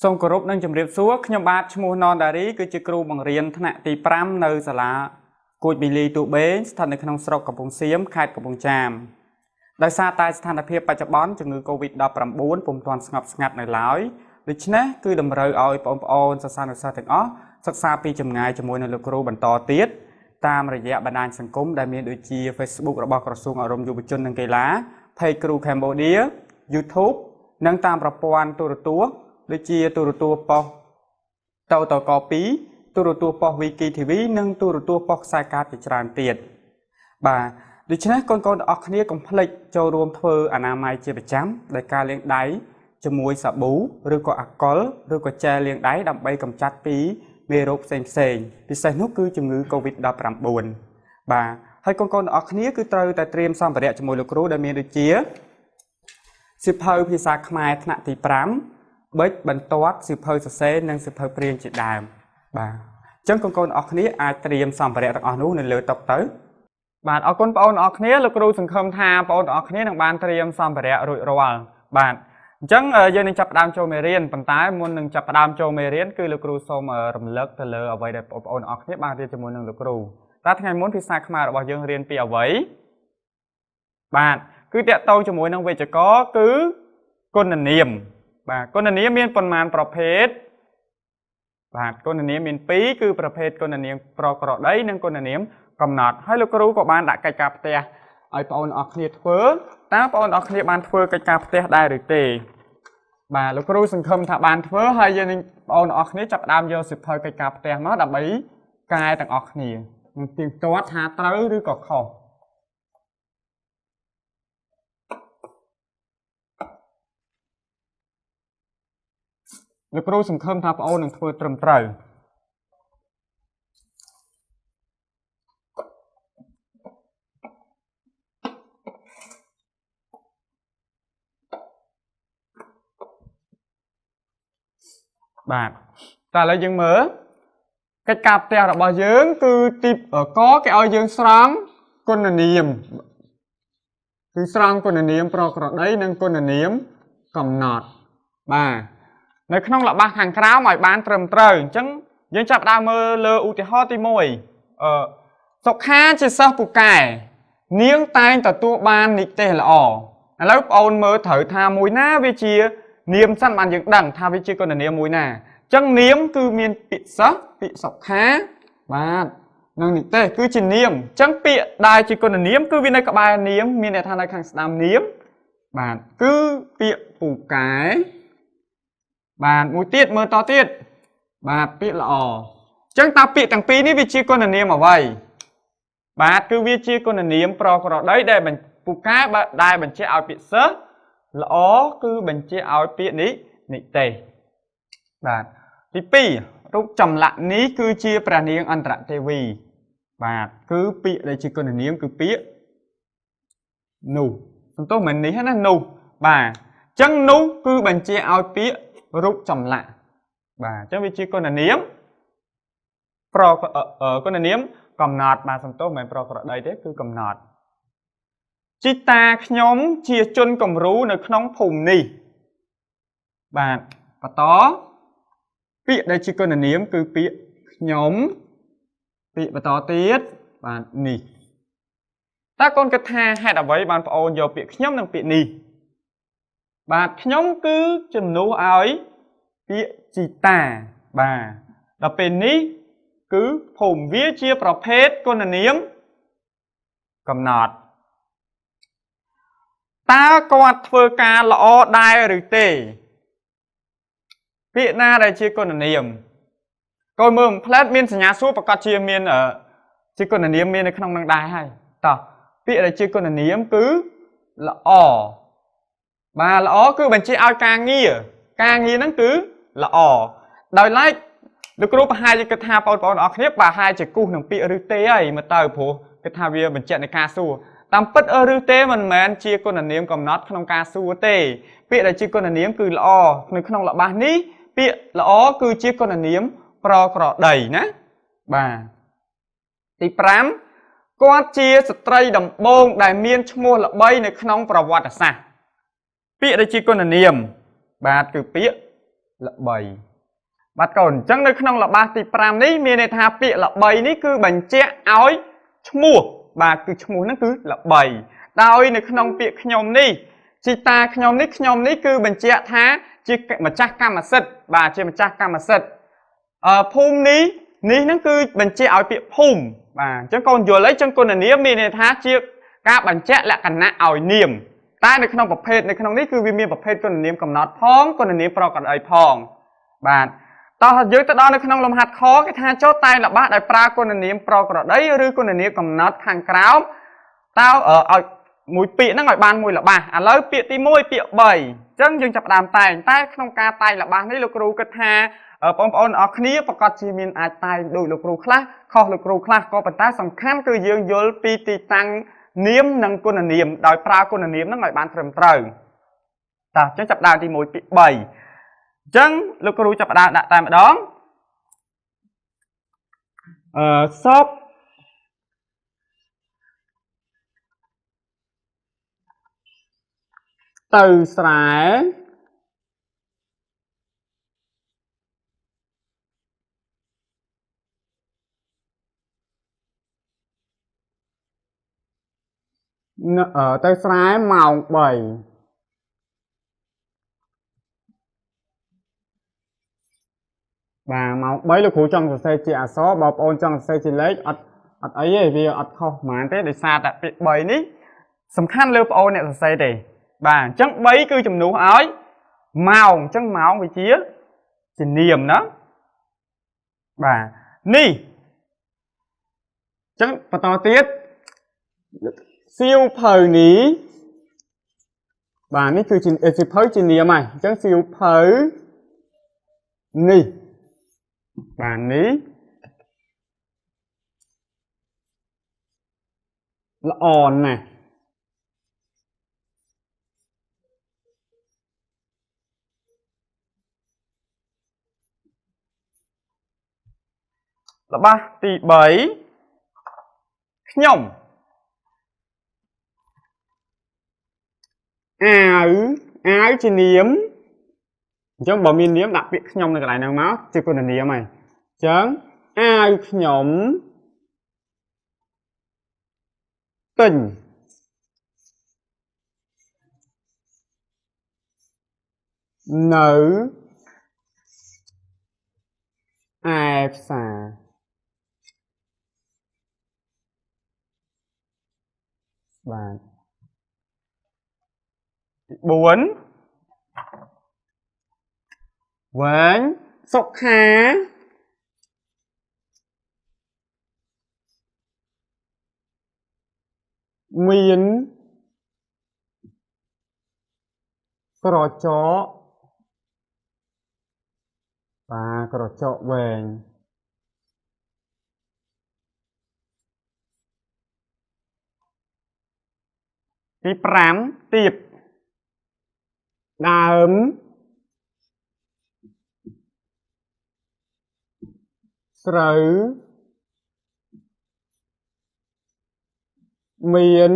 សូមគោរពនិងជម្រាបសួរខ្ញុំបាទឈ្មោះណនដារីគឺជាគ្រូបង្រៀនថ្នាក់ទី5នៅសាលាគួចប៊ីលីទូបេងស្ថិតនៅក្នុងស្រុកកំពង់សៀមខេត្តកំពង់ចាមដោយសារតែស្ថានភាពបច្ចុប្បន្នជំងឺ Covid-19 ពុំទាន់ស្ងប់ស្ងាត់នៅឡើយដូច្នេះគឺតម្រូវឲ្យបងប្អូនសិស្សានុសិស្សទាំងអស់សិក្សាពីចម្ងាយជាមួយនឹងលោកគ្រូបន្តទៀតតាមរយៈបណ្ដាញសង្គមដែលមានដូចជា Facebook របស់ក្រសួងអប់រំយុវជននិងកីឡា Page គ្រូ Cambodia YouTube និងតាមប្រព័ន្ធទូរទស្សន៍ដូចជាទូរទស្សន៍ប៉ុស្តិ៍តតក2ទូរទស្សន៍ប៉ុស្តិ៍ Wiki TV និងទូរទស្សន៍ប៉ុស្តិ៍ខ្សែកាបជាច្រើនទៀតបាទដូច្នេះកូនៗទាំងអស់គ្នាកុំភ្លេចចូលរួមធ្វើអនាម័យជាប្រចាំដោយការលាងដៃជាមួយសាប៊ូឬក៏អាល់កុលឬក៏ជែលលាងដៃដើម្បីកម្ចាត់ពីមេរោគផ្សេងៗពិសេសនោះគឺជំងឺ Covid-19 បាទហើយកូនៗទាំងអស់គ្នាគឺត្រូវតែត្រៀមសម្ភារៈជាមួយលោកគ្រូដែលមានដូចជាសៀវភៅភាសាខ្មែរថ្នាក់ទី5ប៊ិចបន្ទាត់សៀវភៅសរសេរនិងសៀវភៅព្រាងជាដើមបាទអញ្ចឹងកូនៗទាំងអស់គ្នាអាចត្រៀមសម្ភារៈទាំងអស់នោះនៅលើតុទៅបាទអរគុណបងប្អូនទាំងអស់គ្នាលោកគ្រូសង្ឃឹមថាបងប្អូនទាំងអស់គ្នានឹងបានត្រៀមសម្ភារៈរួចរាល់បាទអញ្ចឹងយើងនឹងចាប់ផ្ដើមចូលមេរៀនប៉ុន្តែមុននឹងចាប់ផ្ដើមចូលមេរៀនគឺលោកគ្រូសូមរំលឹកទៅលើអ្វីដែលបងប្អូនទាំងអស់គ្នាបានរៀនជាមួយនឹងលោកគ្រូតើថ្ងៃមុនភាសាខ្មែររបស់យើងរៀនពីអ្វីបាទគឺតាក់ទងជាមួយនឹងវេយ្យាករណ៍គឺគុណនាមបាទគុណនាមមានប៉ុន្មានប្រភេទបាទគុណនាមមាន2គឺប្រភេទគុណនាមប្រក្រតីនិងគុណនាមកំណត់ហើយលោកគ្រូក៏បានដាក់កិច្ចការផ្ទះឲ្យបងប្អូនអរគ្នាធ្វើតើបងប្អូនអរគ្នាបានធ្វើកិច្ចការផ្ទះដែរឬទេបាទលោកគ្រូសង្ឃឹមថាបានធ្វើហើយយើងនឹងបងប្អូនអរគ្នាចាប់ផ្ដើមយកសៀវភៅកិច្ចការផ្ទះមកដើម្បីកែទាំងអស់គ្នានឹងទៀងទាត់ថាត្រូវឬក៏ខុសលោកគ្រូសង្ឃឹមថាបងប្អូននឹងធ្វើត្រឹមត្រូវបាទតែឥឡូវយើងមើលកិច្ចការផ្ទះរបស់យើងគឺទីកគេឲ្យយើងស្រង់គុណនាមគឺស្រង់គុណនាមប្រក្រតីនិងគុណនាមកំណត់បាទនៅក្នុងល្បះខាងក្រោមឲ្យបានត្រឹមត្រូវអញ្ចឹងយើងចាប់ផ្ដើមមើលលើឧទាហរណ៍ទី1អឺសុខាជាសិស្សពូកែនាងតែងទទួលបាននិទេសល្អឥឡូវបងអូនមើលត្រូវថាមួយណាវាជានាមសិនបានយើងដឹងថាវាជាគុណនាមមួយណាអញ្ចឹងនាមគឺមានពាក្យសិស្សពាក្យសុខាបាទនិងនិទេសគឺជានាមអញ្ចឹងពាក្យដែលជាគុណនាមគឺវានៅក្បែរនាមមានន័យថានៅខាងស្ដាំនាមបាទគឺពាក្យពូកែបាទមួយទៀតមើលតទៀតបាទពាក្យល្អអញ្ចឹងតើពាក្យទាំងពីរនេះវាជាគុណនាមអ្វីបាទគឺវាជាគុណនាមប្រក្រតីដែលពូកែដែលបញ្ជាក់ឲ្យពាក្យសិស្សល្អគឺបញ្ជាក់ឲ្យពាក្យនេះនិទេសបាទទី2រូបចម្លាក់នេះគឺជាព្រះនាងអន្តរទេវីបាទគឺពាក្យដែលជាគុណនាមគឺពាក្យនោះសំទោសមិននេះណានោះបាទអញ្ចឹងនោះគឺបញ្ជាក់ឲ្យពាក្យរូបចម្លាក់បាទអញ្ចឹងវាជាគុណនាមប្រគុណនាមកំណត់បាទសំទោសមិនមែនប្រក្រតីទេគឺកំណត់ជីតាខ្ញុំជាជនគំរូនៅក្នុងភូមិនេះបាទបន្តពាក្យដែលជាគុណនាមគឺពាក្យខ្ញុំពាក្យបន្តទៀតបាទនេះតើកូនគិតថាហេតុអ្វីបានប្អូនយកពាក្យខ្ញុំនិងពាក្យនេះបាទខ្ញុំគឺជំនួសឲ្យពាក្យជីតាបាទដល់ពេលនេះគឺភូមិវាជាប្រភេទគុណនាមកំណត់តើគាត់ធ្វើការល្អដែរឬទេពាក្យណាដែលជាគុណនាមកូនមើលផ្លែតមានសញ្ញាសួរប្រកាសជាមានជាគុណនាមមាននៅក្នុងនឹងដែរហើយតោះពាក្យដែលជាគុណនាមគឺល្អបាទល្អគឺបញ្ជាក់ឲ្យការងារការងារហ្នឹងគឺល្អដោយឡែកលោកគ្រូប្រហែលជាគិតថាបងប្អូនអរគ្នាប្រហែលជាគូសនឹងពាក្យឬទេហើយមើលទៅព្រោះគិតថាវាបញ្ជាក់នៃការសួរតាមពិតឬទេមិនមែនជាគុណនាមកំណត់ក្នុងការសួរទេពាក្យដែលជាគុណនាមគឺល្អនៅក្នុងល្បះនេះពាក្យល្អគឺជាគុណនាមប្រក្រតីណាបាទទី5គាត់ជាស្ត្រីដំបូងដែលមានឈ្មោះល្បីនៅក្នុងប្រវត្តិសាស្ត្រពាក្យដែលជាគុណនាមបាទគឺពាក្យ ល្បីបាទកូនអញ្ចឹងនៅក្នុងល្បះទី5នេះមានន័យថាពាក្យល្បីនេះគឺបញ្ជាក់ឲ្យឈ្មោះបាទគឺឈ្មោះហ្នឹងគឺល្បីដោយនៅក្នុងពាក្យខ្ញុំនេះជីតាខ្ញុំនេះខ្ញុំនេះគឺបញ្ជាក់ថាជាម្ចាស់កម្មសិទ្ធិបាទជាម្ចាស់កម្មសិទ្ធិអឺភូមិនេះនេះហ្នឹងគឺបញ្ជាក់ឲ្យពាក្យភូមិបាទអញ្ចឹងកូនយល់អីចឹងគុណនាមមានន័យថាជាការបញ្ជាក់លក្ខណៈឲ្យនាមតែនៅក្នុងប្រភេទនៅក្នុងនេះគឺវាមានប្រភេទគុណនាមកំណត់ផងគុណនាមប្រកបអីផងបាទតោះយើងទៅដល់នៅក្នុងលំហាត់ខគេថាចូលតែងល្បះដោយប្រើគុណនាមប្រក្រតីឬគុណនាមកំណត់ខាងក្រោមតើឲ្យមួយពាក្យហ្នឹងឲ្យបានមួយល្បះឥឡូវពាក្យទី1ពាក្យ3អញ្ចឹងយើងចាប់ផ្ដើមតែងតែក្នុងការតែងល្បះនេះលោកគ្រូគិតថាបងប្អូនអរគ្នាប្រកាសជាមានអាចតែងដូចលោកគ្រូខ្លះខុសលោកគ្រូខ្លះក៏ប៉ុន្តែសំខាន់គឺយើងយល់ពីទីតាំងនាមនិងគុណនាមដោយប្រើគុណនាមហ្នឹងឲ្យបានត្រឹមត្រូវតោះអញ្ចឹងចាប់ផ្ដើមទី1ពាក្យ3អញ្ចឹងលោកគ្រូចាប់ផ្ដើមដាក់តែម្ដងអឺសពទៅស្រែទៅស្រែម៉ោង3បាទម៉ោង3លោកគ្រូចង់សរសេរជាអក្សរបងប្អូនចង់សរសេរជាលេខអត់អត់អីទេវាអត់ខុសហ្មងទេដោយសារតែពាក្យ3នេះសំខាន់លើបងប្អូនអ្នកសរសេរទេបាទអញ្ចឹង3គឺជំនួសឲ្យម៉ោងអញ្ចឹងម៉ោងវាជាជានាមណាបាទនេះអញ្ចឹងបន្តទៀតសៀវភៅនេះបាទនេះគឺជាសៀវភៅជានាមហើយអញ្ចឹងសៀវភៅនេះបាទនេះល្អណាស់ល្បះទី3ខ្ញុំអាវអាវជានាមអញ្ចឹងបើមាននាមដាក់ពាក្យខ្ញុំនៅកន្លែងហ្នឹងមកជាគុណនាមហើយអញ្ចឹងអាវខ្ញុំទិញនៅឯផ្សារបាទទី4វែងសុខាមានក្រចកបាទក្រចកវែងទី5ទៀបដើមស្រូវមាន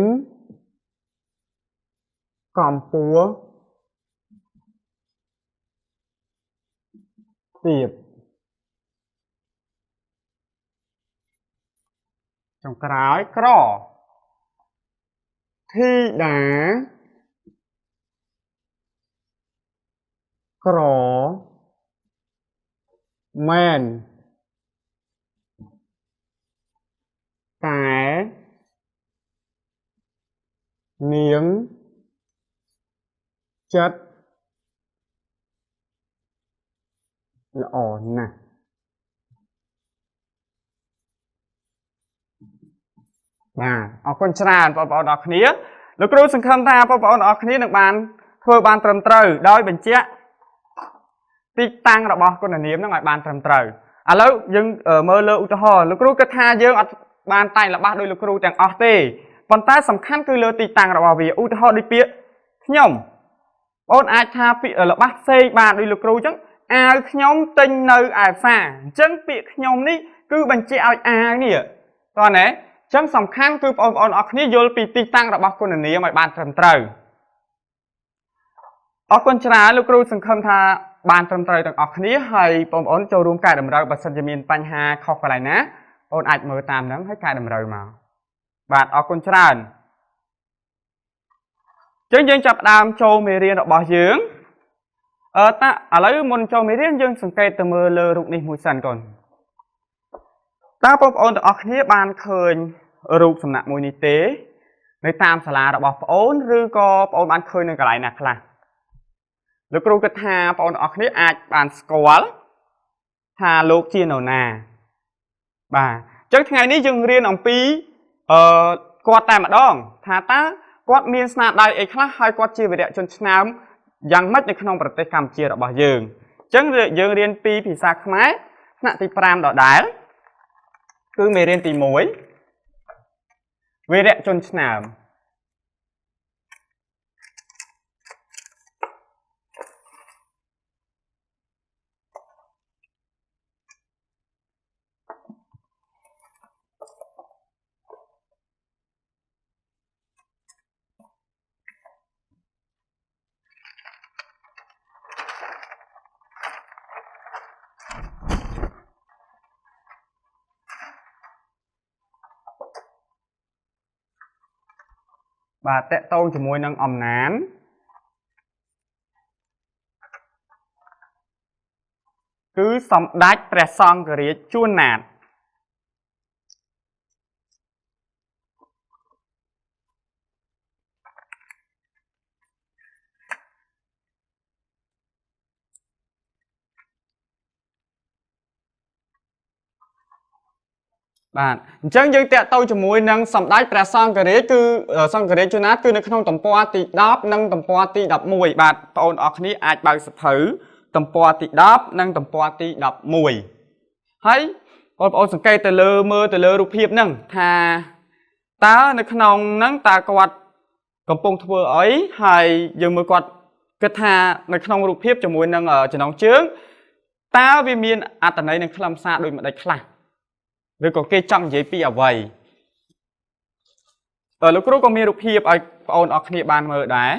កម្ពស់ទៀបចុងក្រោយក្រធីតាក្រមែនតែនាងចិត្តល្អណាស់បាទអរគុណច្រើនបងប្អូនអរគ្នាលោកគ្រូសង្ឃឹមថាបងប្អូនអរគ្នានឹងបានធ្វើបានត្រឹមត្រូវដោយបញ្ជាក់ទីតាំងរបស់គុណនាមនឹងឲ្យបានត្រឹមត្រូវឥឡូវយើងមើលលើឧទាហរណ៍លោកគ្រូគិតថាយើងអត់បានតែងល្បះដោយលោកគ្រូទាំងអស់ទេប៉ុន្តែសំខាន់គឺលើទីតាំងរបស់វាឧទាហរណ៍ដូចពាក្យខ្ញុំបងអាចថាពាក្យល្បះផ្សេងបានដូចលោកគ្រូអញ្ចឹងអាវខ្ញុំទិញនៅឯផ្សារអញ្ចឹងពាក្យខ្ញុំនេះគឺបញ្ជាក់ឲ្យអាវនេះតោះណាអញ្ចឹងសំខាន់គឺបងប្អូនអរគ្នាយល់ពីទីតាំងរបស់គុណនាមឲ្យបានត្រឹមត្រូវអរគុណច្រើនលោកគ្រូសង្ឃឹមថា បានត្រឹមត្រូវទាំងអស់គ្នាហើយបងប្អូនចូលរួមកែតម្រូវបើសិនជាមានបញ្ហាខុសកន្លែងណាបងអាចមើលតាមហ្នឹងហើយកែតម្រូវមកបាទអរគុណច្រើនចឹងយើងចាប់ផ្ដើមចូលមេរៀនរបស់យើងអឺតាឥឡូវមុនចូលមេរៀនយើងសង្កេតទៅមើលលើរូបនេះមួយសិនកូនតើបងប្អូនទាំងអស់គ្នាបានឃើញរូបសំណាក់មួយនេះទេនៅតាមសាលារបស់ប្អូនឬក៏ប្អូនបានឃើញនៅកន្លែងណាខ្លះលោកគ្រូគិតថាបងប្អូនទាំងអស់គ្នាអាចបានស្គាល់ថាលោកជានរណាបាទអញ្ចឹងថ្ងៃនេះយើងរៀនអំពីអឺគាត់តែម្ដងថាតើគាត់មានស្នាដៃអីខ្លះហើយគាត់ជាវីរៈជនឆ្នើមយ៉ាងម៉េចនៅក្នុងប្រទេសកម្ពុជារបស់យើងអញ្ចឹងយើងរៀនពីភាសាខ្មែរថ្នាក់ទី5ដដែលគឺមេរៀនទី1វីរៈជនឆ្នើមបាទតកតងជាមួយនឹងអំណានគឺសម្ដេចព្រះសង្ឃរាជជួនណាតបាទអញ្ចឹងយើងតាក់ទៅជាមួយនឹងសម្ដេចព្រះសង្ឃរាជគឺសង្ឃរាជជួនណាតគឺនៅក្នុងទំព័រទី10និងទំព័រទី11បាទបងប្អូនអរគ្នាអាចបើកសៀវភៅទំព័រទី10និងទំព័រទី11ហើយបងប្អូនសង្កេតទៅលើមើលទៅលើរូបភាពហ្នឹងថាតើនៅក្នុងហ្នឹងតើគាត់កំពុងធ្វើអីហើយយើងមើលគាត់គិតថានៅក្នុងរូបភាពជាមួយនឹងចំណងជើងតើវាមានអត្ថន័យនិងខ្លឹមសារដូចម្ដេចខ្លះឬក៏គេចង់និយាយពីអ្វីតើលោកគ្រូក៏មានរូបភាពឲ្យបងប្អូនអរគ្នាបានមើលដែរ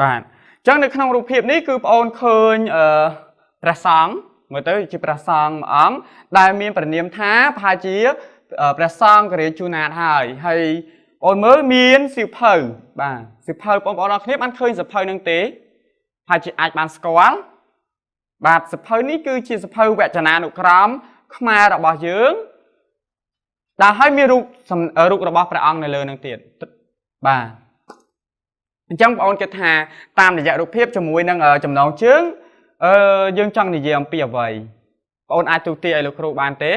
បាទអញ្ចឹងនៅក្នុងរូបភាពនេះគឺបងប្អូនឃើញព្រះសង្ឃមើលទៅជាព្រះសង្ឃមួយអង្គដែលមានព្រះនាមថាប្រហែលជាព្រះសង្ឃរាជជួនណាតហើយហើយបងប្អូនមើលមានសៀវភៅបាទសៀវភៅបងប្អូនអរគ្នាបានឃើញសៀវភៅនឹងទេហើយជាអាចបានស្គាល់បាទសៀវភៅនេះគឺជាសៀវភៅវចនានុក្រមខ្មែររបស់យើងដែលឲ្យមានរូបរបស់ព្រះអង្គនៅលើនឹងទៀតបាទអញ្ចឹងបងប្អូនគិតថាតាមរយៈរូបភាពជាមួយនឹងចំណងជើងយើងចង់និយាយអំពីអ្វីបងប្អូនអាចទូទាយឲ្យលោកគ្រូបានទេ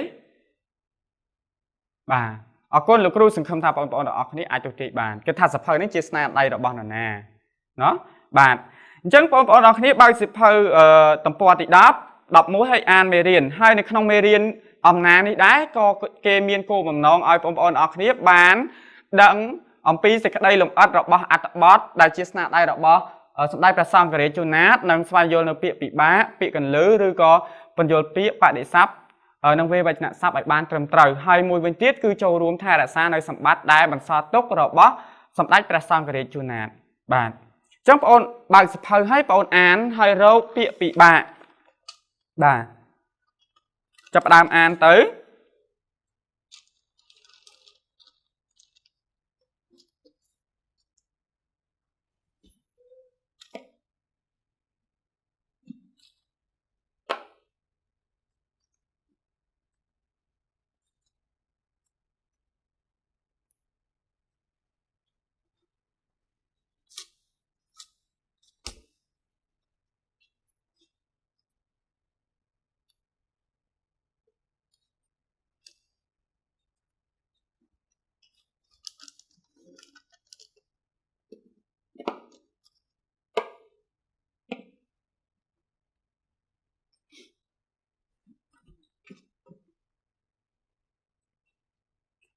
បាទអរគុណលោកគ្រូសង្ឃឹមថាបងប្អូនទាំងអស់គ្នាអាចទូទាយបានគិតថាសៀវភៅនេះជាស្នាដៃរបស់នរណាណោះបាទអញ្ចឹងបងប្អូនទាំងអស់គ្នាបើកសៀវភៅទំព័រទី10 11ហើយអានមេរៀនហើយនៅក្នុងមេរៀនអំណាននេះដែរក៏គេមានគោលបំណងឲ្យបងប្អូនទាំងអស់គ្នាបានដឹងអំពីសេចក្តីលម្អិតរបស់អត្ថបទដែលជាស្នាដៃរបស់សម្ដេចព្រះសង្ឃរាជជួនណាតនិងស្វែងយល់នៅពាក្យពិបាកពាក្យកន្លឺឬក៏ពន្យល់ពាក្យបដិស័ព្ទនិងវេវចនៈស័ព្ទឲ្យបានត្រឹមត្រូវហើយមួយវិញទៀតគឺចូលរួមថែរក្សានៅសម្បត្តិដែលបន្សល់ទុករបស់សម្ដេចព្រះសង្ឃរាជជួនណាតបាទអញ្ចឹងបងអូនបើកសៀវភៅឲ្យបងអូនអានហើយរកពាក្យពិបាកបាទចាប់ផ្ដើមអានទៅ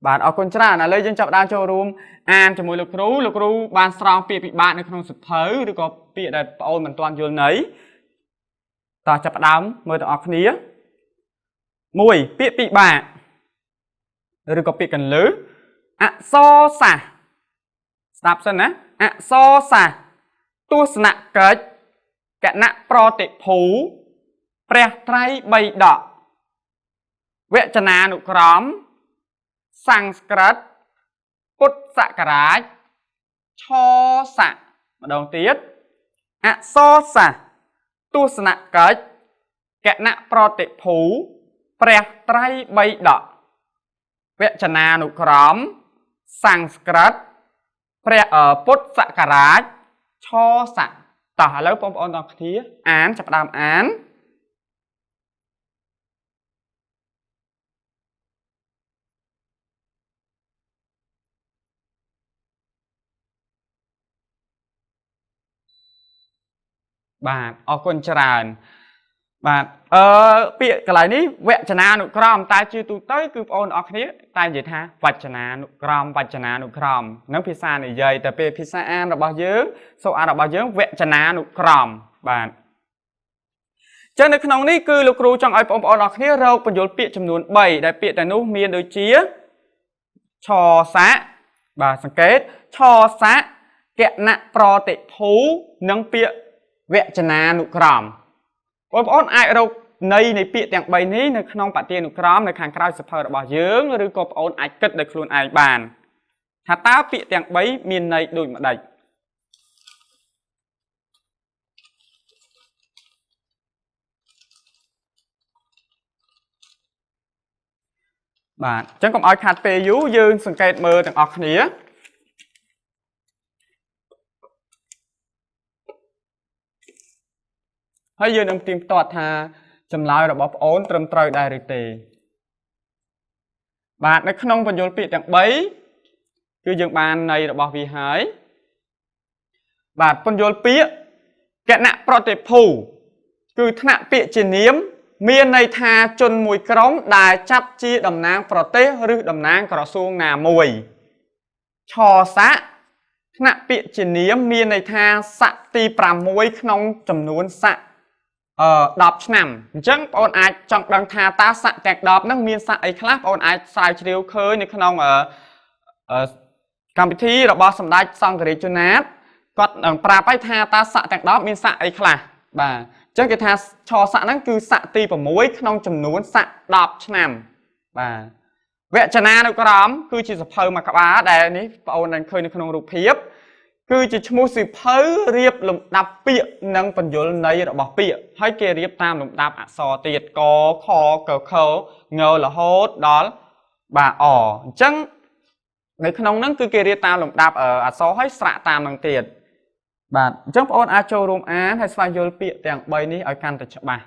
បាទអរគុណច្រើនឥឡូវយើងចាប់ផ្ដើមចូលរួមអានជាមួយលោកគ្រូលោកគ្រូបានស្រង់ពាក្យពិបាកនៅក្នុងសៀវភៅឬក៏ពាក្យដែលបងអូនមិនទាន់យល់ន័យ តោះចាប់ផ្ដើមមើលទាំងអស់គ្នា1ពាក្យពិបាកឬក៏ពាក្យកន្លឹះអក្សរសាស្ត្រស្ដាប់សិនណាអក្សរសាស្ត្រទស្សនកិច្ចគណៈប្រតិភូព្រះត្រៃបិដកវចនានុក្រមសំស្ក្រឹតពុទ្ធសករាជឆស័កម្ដងទៀតអក្សរសាស្ត្រទស្សនកិច្ចគណៈប្រតិភូព្រះត្រៃបិដកវចនានុក្រមសំស្ក្រឹតព្រះពុទ្ធសករាជឆស័កតោះឥឡូវបងប្អូនទាំងគ្នាអានចាប់ផ្ដើមអានបាទអរគុណច្រើនបាទពាក្យកន្លែងនេះវចនានុក្រមតែជាទូទៅគឺបងប្អូនអរគ្នាតែនិយាយថាវចនានុក្រមវចនានុក្រមនឹងភាសានិយាយតែពេលភាសាអានរបស់យើងសូអានរបស់យើងវចនានុក្រមបាទចឹងនៅក្នុងនេះគឺលោកគ្រូចង់ឲ្យបងប្អូនអរគ្នារកបញ្យលពាក្យចំនួន3ដែលពាក្យទាំងនោះមានដូចជាឆស័កបាទសង្កេតឆស័កគណៈប្រតិភូនិងពាក្យវចនានុក្រមបងប្អូនអាចរកន័យនៃពាក្យទាំង3នេះនៅក្នុងបទានុក្រមនៅខាងក្រោយសភៅរបស់យើងឬក៏បងប្អូនអាចគិតដោយខ្លួនឯងបានថាតើពាក្យទាំង3មានន័យដូចម្ដេចបាទអញ្ចឹងកុំឲ្យខាត់ពេលយូរយើងសង្កេតមើលទាំងអស់គ្នាហើយយើងនឹងទៀងទាត់ថាចម្លើយរបស់ប្អូនត្រឹមត្រូវដែរឬទេបាទនៅក្នុងបញ្យលពាក្យទាំង3គឺយើងបានន័យរបស់វាហើយបាទបញ្យលពាក្យគណៈប្រតិភូគឺថ្នាក់ពាក្យជានាមមានន័យថាជនមួយក្រុមដែលចាប់ជាតំណាងប្រទេសឬតំណាងក្រសួងណាមួយឆស័កថ្នាក់ពាក្យជានាមមានន័យថាស័កទី6ក្នុងចំនួនស័ក10ឆ្នាំអញ្ចឹងបងអូនអាចចង់ដឹងថាតើស័កទាំង10ហ្នឹងមានស័កអីខ្លះបងអូនអាចស្រាវជ្រាវឃើញនៅក្នុងកម្មវិធីរបស់សម្ដេចសង្ឃរាជជួនណាតគាត់នឹងប្រាប់ឲ្យថាតើស័កទាំង10មានស័កអីខ្លះបាទអញ្ចឹងគេថាឆស័កហ្នឹងគឺស័កទី6ក្នុងចំនួនស័ក10ឆ្នាំបាទវចនានុក្រមគឺជាសភៅមួយក្បាលដែលនេះបងអូននឹងឃើញនៅក្នុងរូបភាពគឺជាឈ្មោះសៀវភៅរៀបលំដាប់ពាក្យនិងបញ្យលន័យរបស់ពាក្យហើយគេរៀបតាមលំដាប់អក្សរទៀតកខកខងរហូតដល់បាទអអញ្ចឹងនៅក្នុងហ្នឹងគឺគេរៀបតាមលំដាប់អក្សរហើយស្រៈតាមនឹងទៀតបាទអញ្ចឹងបងអូនអាចចូលរួមអានហើយស្វែងយល់ពាក្យទាំង3នេះឲ្យកាន់តែច្បាស់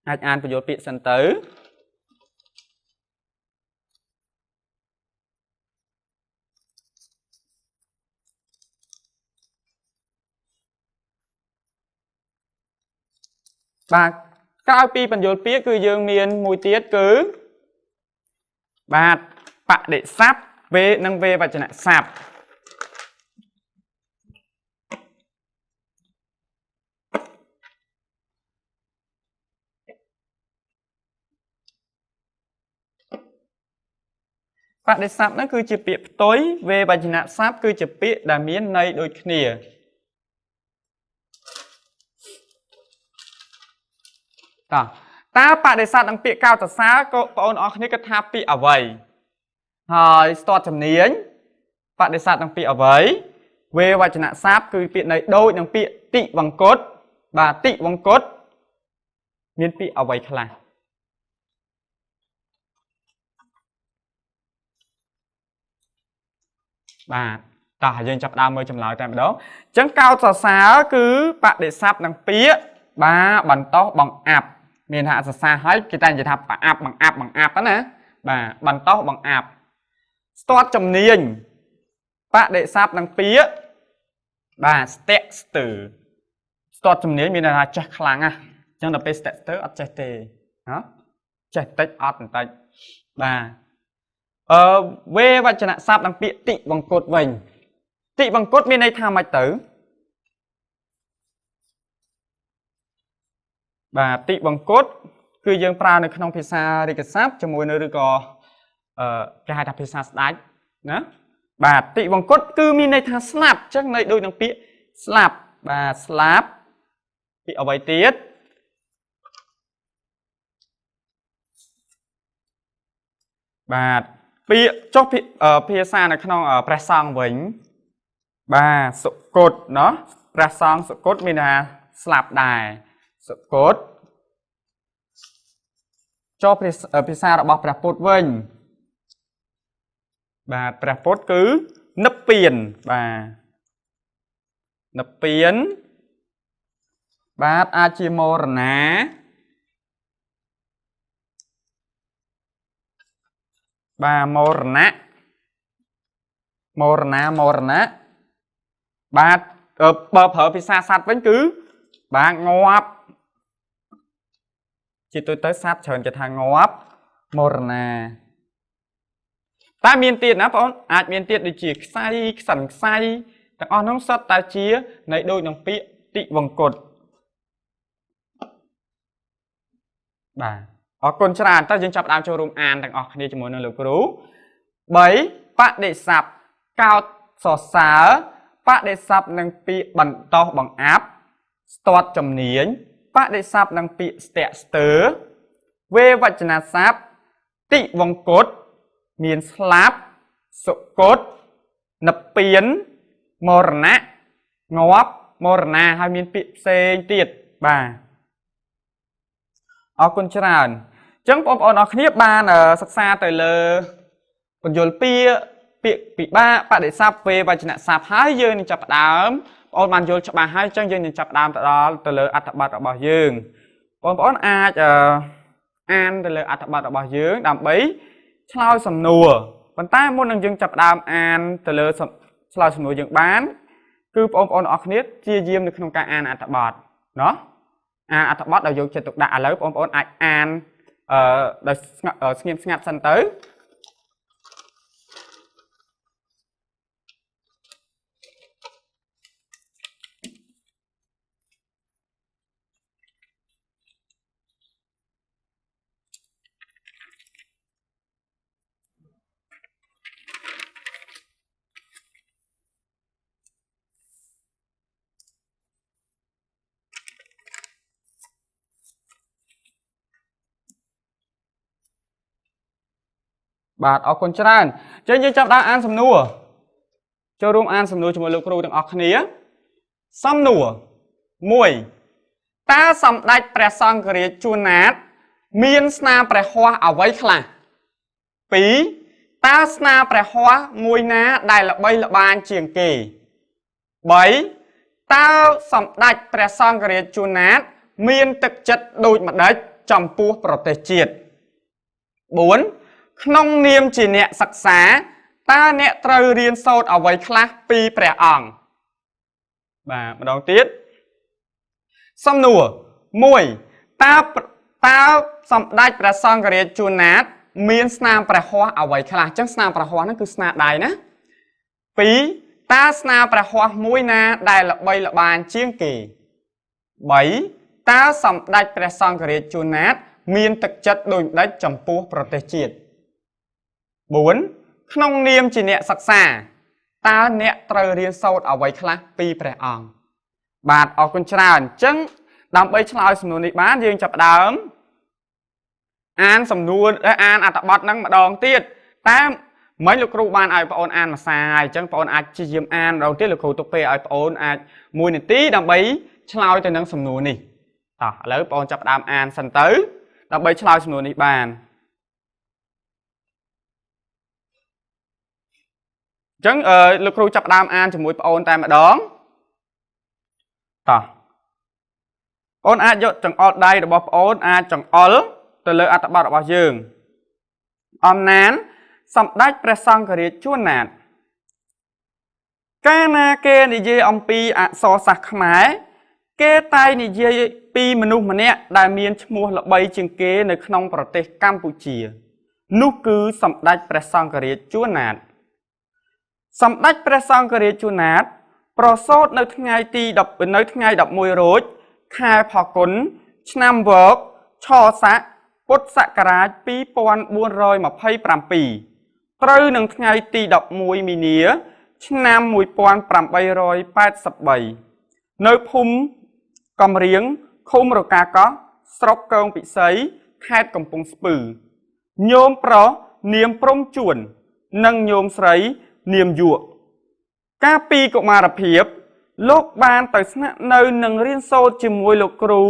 អាចអានបញ្យល់ពាក្យសិនទៅបាទក្រោយពីបញ្យល់ពាក្យគឺយើងមានមួយទៀតគឺបាទបដិស័ព្ទវេនិងវេវចនស័ព្ទបដិស័ព្ទហ្នឹងគឺជាពាក្យផ្ទុយវេវចនស័ព្ទគឺជាពាក្យដែលមានន័យដូចគ្នាតោះតើបដិស័ព្ទនិងពាក្យកោតសរសើរក៏បងប្អូនអរគ្នាគិតថាពាក្យអ្វីហើយស្ទាត់ជំនាញបដិស័ព្ទនិងពាក្យអ្វីវេវចនស័ព្ទគឺពាក្យន័យដូចនឹងពាក្យតិវង្គតបាទតិវង្គតមានពាក្យអ្វីខ្លះបាទតោះយើងចាប់ដើមមើលចម្លើយតែម្ដងអញ្ចឹងកោតសរសើរគឺបដិស័ព្ទនិងពាក្យបាទបន្តោសបង្អាប់មានថាសរសើរហើយគេតែនិយាយថាប្រអាប់បង្អាប់បង្អាប់ណាបាទបន្តោសបង្អាប់ស្ទាត់ជំនាញបដិស័ព្ទនិងពាក្យបាទស្ទាក់ស្ទើរស្ទាត់ជំនាញមានន័យថាចេះខ្លាំងណាស់អញ្ចឹងដល់ពេលស្ទាក់ស្ទើរអត់ចេះទេហ៎ចេះតិចអត់បន្តិចបាទវេវចនស័ព្ទនិងពាក្យតិវង្គតវិញតិវង្គតមានន័យថាម៉េចទៅ បាទទិវង្គតគឺយើងប្រើនៅក្នុងភាសារាជសព្ទជាមួយនៅឬក៏អឺគេហៅថាភាសាស្ដេចណាបាទទិវង្គតគឺមានន័យថាស្លាប់អញ្ចឹងន័យដូចនឹងពាក្យស្លាប់បាទស្លាប់ពាក្យអ្វីទៀតបាទពាក្យចុះភាអឺភាសានៅក្នុងព្រះសង្ឃវិញបាទសុគតណោះព្រះសង្ឃសុគតមានន័យថាស្លាប់ដែរសុគតចុះភាសារបស់ព្រះពុទ្ធវិញបាទព្រះពុទ្ធគឺនិព្វានបាទនិព្វានបាទអាចជាមរណាបាទមរណៈមរណាមរណៈបាទបើប្រើភាសាសត្វវិញគឺបាទងាប់ជាទូទៅសត្វច្រើនគេថាងាប់មរណាតែមានទៀតណាបងប្អូនអាចមានទៀតដូចជាខ្សែខ្សិនខ្សែទាំងអស់នោះសុទ្ធតែជានៃដូចនឹងពាក្យទិវង្គតបាទអរគុណច្រើនតើយើងចាប់ផ្ដើមចូលរួមអានទាំងអស់គ្នាជាមួយនឹងលោកគ្រូ3បដិស័ព្ទកោតសរសើរបដិស័ព្ទនឹងពាក្យបន្តោសបង្អាប់ស្ទាត់ជំនាញបដិស័ព្ទនឹងពាក្យស្ទាក់ស្ទើរវេវចនស័ព្ទទិវង្គតមានស្លាប់សុគតនិព្វានមរណៈងាប់មរណាហើយមានពាក្យផ្សេងទៀតបាទអរគុណច្រើនអញ្ចឹងបងប្អូនអរគ្នាបានសិក្សាទៅលើបញ្យលពាក្យពាក្យពិបាកបដិស័ព្ទវេវចនស័ព្ទហើយយើងនឹងចាប់ផ្ដើមបងប្អូនបានយល់ច្បាស់ហើយអញ្ចឹងយើងនឹងចាប់ផ្ដើមទៅដល់ទៅលើអត្ថបទរបស់យើងបងប្អូនអាចអានទៅលើអត្ថបទរបស់យើងដើម្បីឆ្លើយសំណួរប៉ុន្តែមុននឹងយើងចាប់ផ្ដើមអានទៅលើឆ្លើយសំណួរយើងបានគឺបងប្អូនអរគ្នាព្យាយាមនៅក្នុងការអានអត្ថបទណោះអានអត្ថបទដោយយកចិត្តទុកដាក់ឥឡូវបងប្អូនអាចអានអឺដោយស្ងៀមស្ងាត់សិនទៅបាទអរគុណច្រើនអញ្ចឹងយើងចាប់ដើមអានសំណួរចូលរួមអានសំណួរជាមួយលោកគ្រូទាំងអស់គ្នាសំណួរ1តើសម្ដេចព្រះសង្ឃរាជជួនណាតមានស្នាព្រះហស្ថអ្វីខ្លះ2តើស្នាព្រះហស្ថមួយណាដែលល្បីល្បាញជាងគេ3តើសម្ដេចព្រះសង្ឃរាជជួនណាតមានទឹកចិត្តដូចម្ដេចចំពោះប្រទេសជាតិ4ក្នុងនាមជាអ្នកសិក្សាតើអ្នកត្រូវរៀនសូត្រអ្វីខ្លះពីព្រះអង្គបាទម្ដងទៀតសំណួរ1តើសម្ដេចព្រះសង្ឃរាជជួនណាតមានស្នាមព្រះហស្ថអ្វីខ្លះអញ្ចឹងស្នាមព្រះហស្ថហ្នឹងគឺស្នាដៃណា2តើស្នាព្រះហស្ថមួយណាដែលល្បីល្បាញជាងគេ3តើសម្ដេចព្រះសង្ឃរាជជួនណាតមានទឹកចិត្តដូចម្ដេចចំពោះប្រទេសជាតិ4ក្នុងនាមជាអ្នកសិក្សាតើអ្នកត្រូវរៀនសូត្រអ្វីខ្លះពីព្រះអង្គបាទអរគុណច្រើនអញ្ចឹងដើម្បីឆ្លើយសំណួរនេះបានយើងចាប់ផ្ដើមអានសំណួរអានអត្ថបទហ្នឹងម្ដងទៀតតែមិញលោកគ្រូបានឲ្យបងប្អូនអានមួយសារហើយអញ្ចឹងបងប្អូនអាចព្យាយាមអានម្ដងទៀតលោកគ្រូទុកពេលឲ្យបងប្អូនអាច1នាទីដើម្បីឆ្លើយទៅនឹងសំណួរនេះតោះឥឡូវបងប្អូនចាប់ផ្ដើមអានសិនទៅដើម្បីឆ្លើយសំណួរនេះបានអញ្ចឹងលោកគ្រូចាប់ផ្ដើមអានជាមួយបងប្អូនតែម្ដងតោះបងប្អូនអាចយកចង្អុលដៃរបស់បងប្អូនអាចចង្អុលទៅលើអត្ថបទរបស់យើងអំណានសម្ដេចព្រះសង្ឃរាជជួនណាតកាលណាគេនិយាយអំពីអក្សរសាស្ត្រខ្មែរគេតែងនិយាយពីមនុស្សម្នាក់ដែលមានឈ្មោះល្បីជាងគេនៅក្នុងប្រទេសកម្ពុជានោះគឺសម្ដេចព្រះសង្ឃរាជជួនណាតសម្ដេចព្រះសង្ឃរាជជួនណាតប្រសូតនៅថ្ងៃទី10នៅថ្ងៃ11រោចខែផល្គុន ឆ្នាំវកឆស័កពុទ្ធសករាជ2427ត្រូវនឹងថ្ងៃទី11មីនា ឆ្នាំ1883នៅភូមិកំរៀងឃុំរកាកោះស្រុកកងពិសីខេត្តកំពង់ស្ពឺញោមប្រុសនាមព្រំជួន និងញោមស្រីនាមយក់កាលពីកុមារភាព លោកបានទៅស្នាក់នៅនិងរៀនសូត្រជាមួយលោកគ្រូ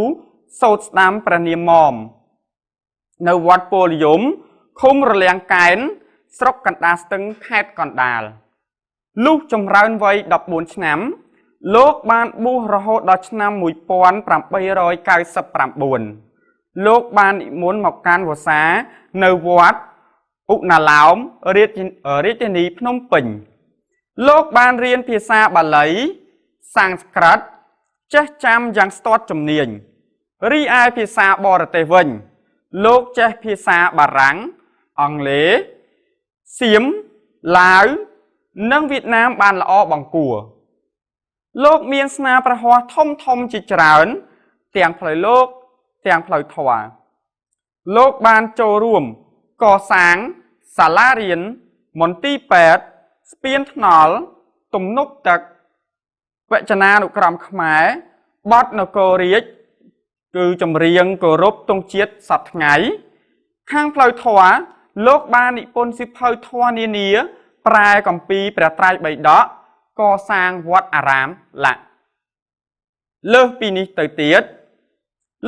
សូត្រស្ដាំព្រះនាមម៉មនៅវត្តពលយមឃុំរលាំងកែន ស្រុកកណ្ដាលស្ទឹងខេត្តកណ្ដាលលុះចម្រើនវ័យ14ឆ្នាំ លោកបានបួសរហូតដល់ឆ្នាំ1899លោកបាននិមន្តមកកាន់វស្សានៅវត្តឧណាឡោមរាជរាជធានីភ្នំពេញ លោកបានរៀនភាសាបាលីសំស្ក្រឹតចេះចាំយ៉ាងស្ទាត់ជំនាញរីឯភាសាបរទេសវិញ លោកចេះភាសាបារាំងអង់គ្លេសសៀមឡាវនិងវៀតណាមបានល្អបង្គួរលោកមានស្នាព្រះហស្ថធំធំជាច្រើន ទាំងផ្លូវលោកទាំងផ្លូវធម៌លោកបានចូលរួមកសាងសាលារៀនមន្ទីរពេទ្យស្ពានថ្នល់ទំនប់ទឹកវចនានុក្រមខ្មែរបទនគររាជគឺចម្រៀងគោរពទង់ជាតិសប្តាហ៍ថ្ងៃ ខាងផ្លូវធម៌លោកបាននិពន្ធសៀវភៅធម៌នានា ប្រែគម្ពីរព្រះត្រៃបិដកកសាងវត្តអារាមឡាក់លើសពីនេះទៅទៀត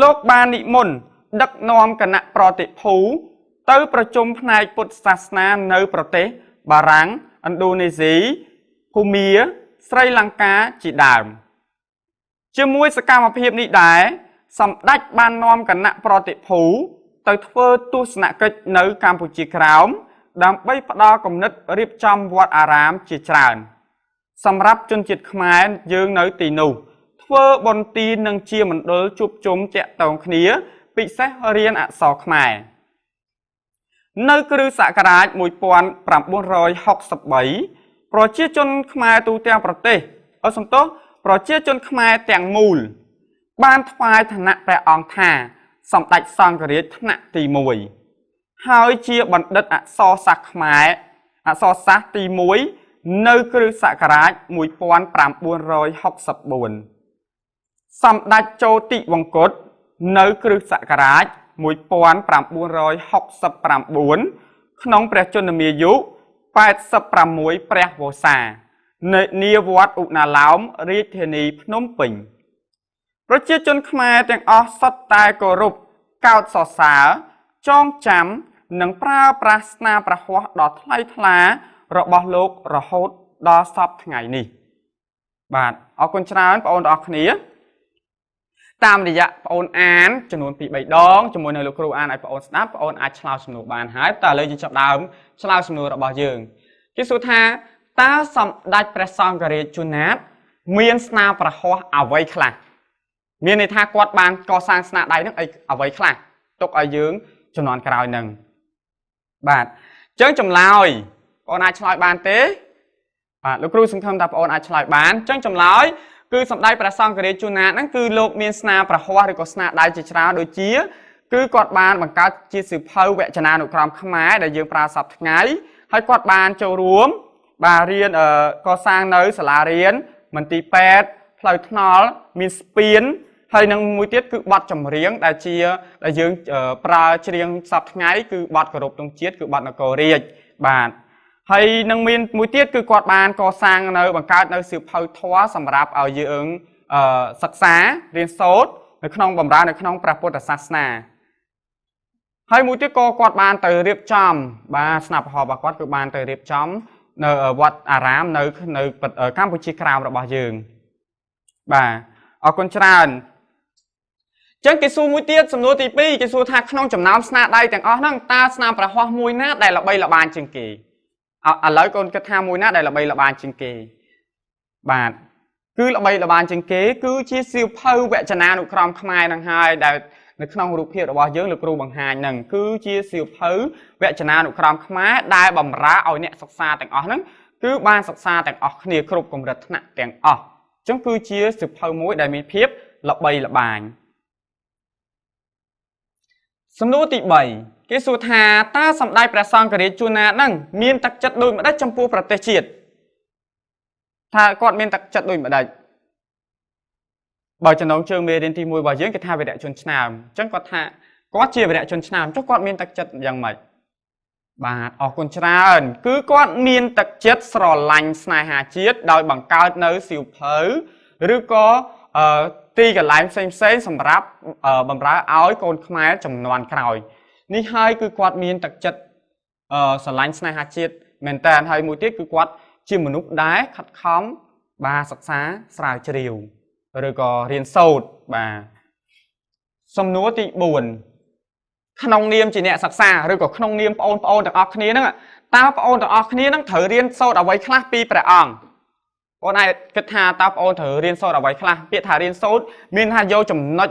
លោកបាននិមន្តដឹកនាំគណៈប្រតិភូទៅប្រជុំផ្នែកពុទ្ធសាសនានៅប្រទេសបារាំងឥណ្ឌូនេស៊ីភូមាស្រីលង្កាជាដើម ជាមួយសកម្មភាពនេះដែរសម្ដេចបាននាំគណៈប្រតិភូទៅធ្វើទស្សនកិច្ចនៅកម្ពុជាក្រោមដើម្បីផ្ដល់គំនិតរៀបចំវត្តអារាមជាច្រើន សម្រាប់ជនជាតិខ្មែរយើងនៅទីនោះធ្វើបុណ្យទាននិងជាមណ្ឌលជួបជុំតាក់ទងគ្នា ពិសេសរៀនអក្សរខ្មែរនៅគ្រិស្តសករាជ1963ប្រជាជនខ្មែរទូទាំងប្រទេសអសុំទោសប្រជាជនខ្មែរទាំងមូល បានថ្វាយឋានៈព្រះអង្គថាសម្ដេចសង្ឃរាជថ្នាក់ទី1ហើយជាបណ្ឌិតអក្សរសាស្ត្រខ្មែរអក្សរសាស្ត្រទី1នៅគ្រិស្តសករាជ1964សម្ដេចចូលទិវង្គតនៅគ្រិស្តសករាជ1969ក្នុងព្រះជន្មាយុ86ព្រះវស្សានៅនាវត្តឧណាឡោមរាជធានីភ្នំពេញ ប្រជាជនខ្មែរទាំងអស់សុទ្ធតែគោរពកោតសរសើរចងចាំនិងប្រើប្រាស់ស្នាព្រះហស្ថដ៏ថ្លៃថ្លារបស់លោករហូតដល់សព្វថ្ងៃនេះបាទអរគុណច្រើនបងប្អូនទាំងអស់គ្នាតាមរយៈបងប្អូនអានចំនួន2 3ដងជាមួយនឹងលោកគ្រូអានឲ្យបងប្អូនស្ដាប់បងប្អូនអាចឆ្លើយសំណួរបានហើយតើឥឡូវយើងចាប់ដើមឆ្លើយសំណួររបស់យើងគេសួរថាតើសម្ដេចព្រះសង្ឃរាជជួនណាតមានស្នាព្រះហស្ថអ្វីខ្លះ មានន័យថាគាត់បានកសាងស្នាដៃហ្នឹងអីអ្វីខ្លះទុកឲ្យយើងចំនួនក្រោយហ្នឹងបាទអញ្ចឹងចម្លើយបងអាចឆ្លើយបានទេបាទលោកគ្រូសង្ឃឹមថាបងអាចឆ្លើយបានអញ្ចឹងចម្លើយគឺសម្ដេចព្រះសង្ឃរាជជួនណាតហ្នឹងគឺលោកមានស្នាព្រះហស្ថឬក៏ស្នាដៃជាច្រើនដូចជាគឺគាត់បានបង្កើតជាសៀវភៅវចនានុក្រមខ្មែរដែលយើងប្រើសព្វថ្ងៃហើយគាត់បានចូលរួមបាទរៀនកសាងនៅសាលារៀនមន្ទីរពេទ្យផ្លូវថ្នល់មានស្ពានហើយនឹងមួយទៀតគឺបទចម្រៀងដែលជាដែលយើងប្រើច្រៀងសប្តាហ៍ថ្ងៃគឺបទគោរពទង់ជាតិគឺបទនគររាជបាទហើយនឹងមានមួយទៀតគឺគាត់បានកសាងនៅបង្កើតនៅសៀវភៅធម៌សម្រាប់ឲ្យយើងសិក្សារៀនសូត្រនៅក្នុងបម្រើនៅក្នុងព្រះពុទ្ធសាសនាហើយមួយទៀតក៏គាត់បានទៅរៀបចំបាទស្នាព្រះហស្ថរបស់គាត់គឺបានទៅរៀបចំនៅវត្តអារាមនៅនៅកម្ពុជាក្រោមរបស់យើងបាទអរគុណច្រើនចឹងគេសួរមួយទៀតសំណួរទី2គេសួរថាក្នុងចំណោមស្នាដៃទាំងអស់ហ្នឹងតើស្នាព្រះហស្ថមួយណាដែលល្បីល្បាញជាងគេឥឡូវកូនគិតថាមួយណាដែលល្បីល្បាញជាងគេបាទគឺល្បីល្បាញជាងគេគឺជាសៀវភៅវចនានុក្រមខ្មែរហ្នឹងហើយដែលនៅក្នុងរូបភាពរបស់យើងលោកគ្រូបង្ហាញហ្នឹងគឺជាសៀវភៅវចនានុក្រមខ្មែរដែលបំរើឲ្យអ្នកសិក្សាទាំងអស់ហ្នឹងគឺបានសិក្សាទាំងអស់គ្នាគ្រប់កម្រិតថ្នាក់ទាំងអស់អញ្ចឹងគឺជាសៀវភៅមួយដែលមានភាពល្បីល្បាញ។ សំណួរទី3គេសួរថាតើសម្ដេចព្រះសង្ឃរាជជួនណាតហ្នឹងមានទឹកចិត្តដូចម្ដេចចំពោះប្រទេសជាតិថាគាត់មានទឹកចិត្តដូចម្ដេចបើចំណងជើងមេរៀនទី1របស់យើងគេថាវីរៈជនឆ្នើមអញ្ចឹងគាត់ថាគាត់ជាវីរៈជនឆ្នើមចុះគាត់មានទឹកចិត្តយ៉ាងម៉េចបាទអរគុណច្រើនគឺគាត់មានទឹកចិត្តស្រឡាញ់ស្នេហាជាតិដោយបង្កើតនៅសៀវភៅឬក៏ទីកន្លែងផ្សេងផ្សេងសម្រាប់បម្រើឲ្យកូនខ្មែរចំនួនក្រោយនេះហើយគឺគាត់មានទឹកចិត្តស្រឡាញ់ស្នេហាជាតិមែនតើហើយមួយទៀតគឺគាត់ជាមនុស្សដែលខិតខំបាទសិក្សាស្រាវជ្រាវឬក៏រៀនសូត្របាទសំណួរទី4ក្នុងនាមជាអ្នកសិក្សាឬក៏ក្នុងនាមបងប្អូនទាំងអស់គ្នាហ្នឹងតើបងប្អូនទាំងអស់គ្នាហ្នឹងត្រូវរៀនសូត្រអ្វីខ្លះពីព្រះអង្គបងឯងគិតថាតើបងប្អូនត្រូវរៀនសូត្រអ្វីខ្លះពាក្យថារៀនសូត្រមានថាយកចំណុច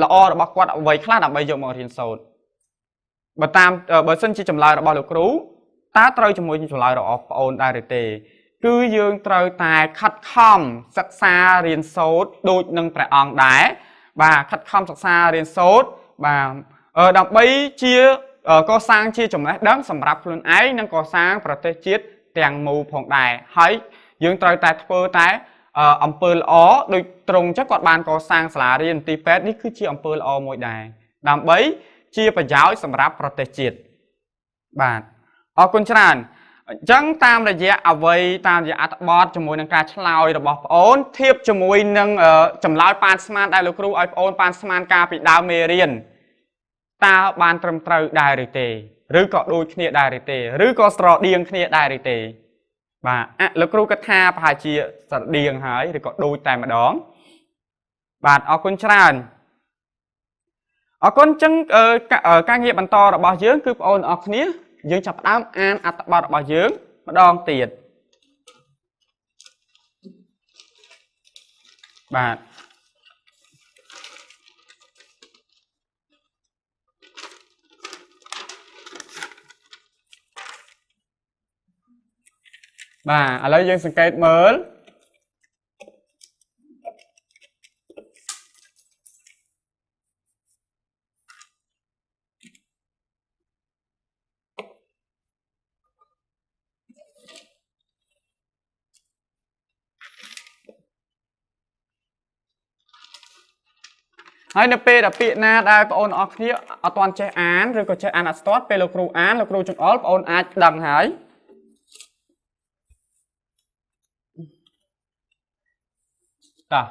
ល្អរបស់គាត់អ្វីខ្លះដើម្បីយកមករៀនសូត្របើតាមបើសិនជាចម្លើយរបស់លោកគ្រូតើត្រូវជាមួយចម្លើយរបស់បងប្អូនដែរឬទេគឺយើងត្រូវតែខិតខំសិក្សារៀនសូត្រដូចនឹងព្រះអង្គដែរបាទខិតខំសិក្សារៀនសូត្របាទដើម្បីជាកសាងជាចំណេះដឹងសម្រាប់ខ្លួនឯងនិងកសាងប្រទេសជាតិទាំងមូលផងដែរហើយយើងត្រូវតែធ្វើតែអំពើល្អដូចត្រង់ចឹងគាត់បានកសាងសាលារៀនទីពេទ្យនេះគឺជាអំពើល្អមួយដែរដើម្បីជាប្រយោជន៍សម្រាប់ប្រទេសជាតិបាទអរគុណច្រើនអញ្ចឹងតាមរយៈអ្វីតាមរយៈអត្ថបទជាមួយនឹងការឆ្លើយរបស់ប្អូនធៀបជាមួយនឹងចម្លើយប៉ានស្មានដែលលោកគ្រូឲ្យប្អូនប៉ានស្មានកាលពីដើមមេរៀនតើបានត្រឹមត្រូវដែរឬទេឬក៏ដូចគ្នាដែរឬទេឬក៏ស្រដៀងគ្នាដែរឬទេបាទលោកគ្រូគិតថាប្រហែលជាស្រដៀងហើយឬក៏ដូចតែម្ដងបាទអរគុណច្រើនអរគុណអញ្ចឹងការងារបន្តរបស់យើងគឺបងប្អូនអរគ្នាយើងចាប់ផ្ដើមអានអត្ថបទរបស់យើងម្ដងទៀតបាទបាទឥឡូវយើងសង្កេតមើលហើយនៅពេលដែលពាក្យណាដែលបងប្អូនអរគ្នាអត់ទាន់ចេះអានឬក៏ចេះអានអត់ស្ទាត់ពេលលោកគ្រូអានលោកគ្រូចង្អុលបងប្អូនអាចដឹងហើយតោះ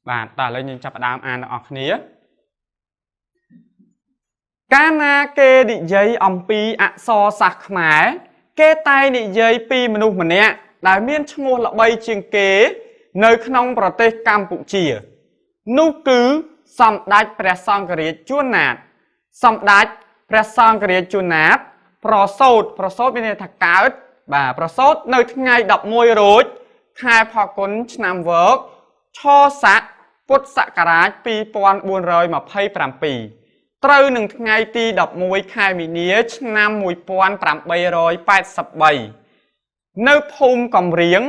បាទតោះឥឡូវយើងចាប់ផ្ដើមអានទាំងអស់គ្នាកាលណាគេនិយាយអំពីអក្សរសាស្ត្រខ្មែរគេតែនិយាយពីមនុស្សម្នាក់ដែលមានឈ្មោះល្បីជាងគេនៅក្នុងប្រទេសកម្ពុជានោះគឺសម្ដេចព្រះសង្ឃរាជជួនណាតសម្ដេចព្រះសង្ឃរាជជួនណាតប្រសូតមានន័យថាកើតបាទប្រសូតនៅថ្ងៃ11រោចខែផល្គុនឆ្នាំវកឆស័កពុទ្ធសករាជ2427ត្រូវនឹងថ្ងៃទី11ខែមីនាឆ្នាំ1883នៅភូមិកំរៀង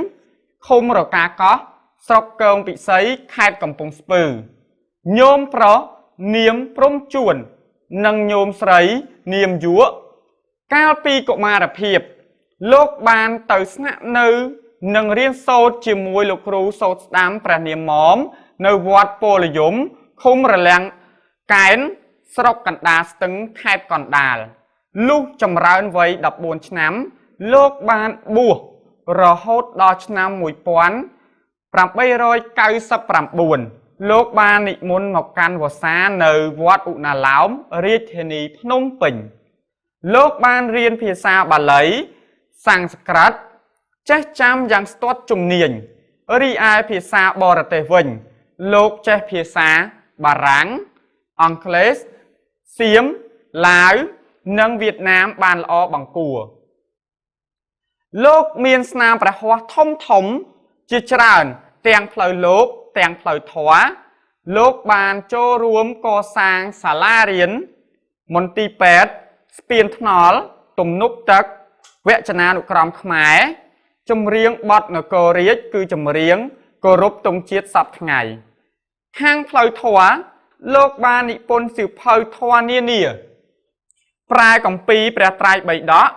ឃុំរកាកោះស្រុកកងពិសីខេត្តកំពង់ស្ពឺញោមប្រុសនាមព្រំជួននិងញោមស្រីនាមយក់កាលពីកុមារភាពលោកបានទៅស្នាក់នៅនិងរៀនសូត្រជាមួយលោកគ្រូសូត្រស្ដាំព្រះនាមម៉មនៅវត្តពលយមឃុំរលាំងកែនស្រុកកណ្ដាលស្ទឹងខេត្តកណ្ដាលលុះចម្រើនវ័យ14ឆ្នាំលោកបានបួសរហូតដល់ឆ្នាំ1899លោកបាននិមន្តមកកាន់វស្សានៅវត្តឧណាឡោមរាជធានីភ្នំពេញលោកបានរៀនភាសាបាលីសំស្ក្រឹតចេះចាំយ៉ាងស្ទាត់ជំនាញរីឯភាសាបរទេសវិញលោកចេះភាសាបារាំងអង់គ្លេសសៀមឡាវនិងវៀតណាមបានល្អបង្គួរលោកមានស្នាមព្រះហស្ថធំធំជាច្រើនទាំងផ្លូវលោកទាំងផ្លូវធម៌លោកបានចូលរួមកសាងសាលារៀនមន្ទីរពេទ្យស្ពានថ្នល់ទំនប់ទឹកវចនានុក្រមខ្មែរចម្រៀងបទនគររាជគឺចម្រៀងគ គោរពទង់ជាតិសពថ្ងៃខាងផ្លូវធម៌លោកបាននិពន្ធសៀវភៅធម៌នានាប្រែគម្ពីរព្រះត្រៃបិដក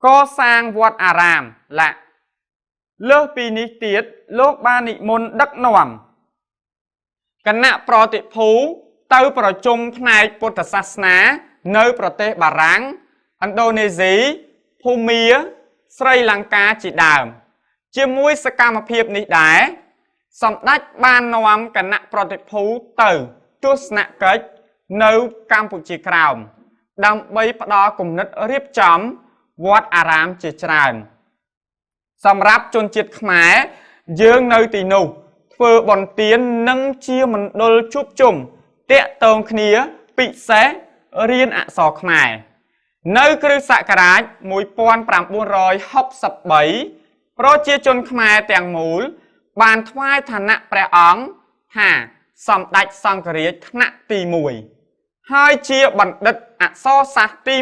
កសាងវត្តអារាមឡាលើសពីនេះទៀតលោកបាននិមន្តដឹកនាំគណៈប្រតិភូទៅប្រជុំផ្នែកពុទ្ធសាសនានៅប្រទេសបារាំងឥណ្ឌូនេស៊ីភូមាស្រីលង្កាជាដើមជាមួយសកម្មភាពនេះដែរសម្ដេចបាននាំគណៈប្រតិភូទៅទស្សនកិច្ចនៅកម្ពុជាក្រោមដើម្បីផ្ដល់គំនិតរៀបចំវត្តអារាមជាច្រើនសម្រាប់ជនជាតិខ្មែរយើងនៅទីនោះធ្វើបុណ្យទាននិងជាមណ្ឌលជួបជុំតាក់ទងគ្នាពិសេសរៀនអក្សរខ្មែរនៅគ្រិស្តសករាជ1963ប្រជាជនខ្មែរទាំងមូលបានថ្វាយឋានៈព្រះអង្គថាសម្ដេចសង្ឃរាជថ្នាក់ទី1ហើយជាបណ្ឌិតអក្សរសាស្ត្រទី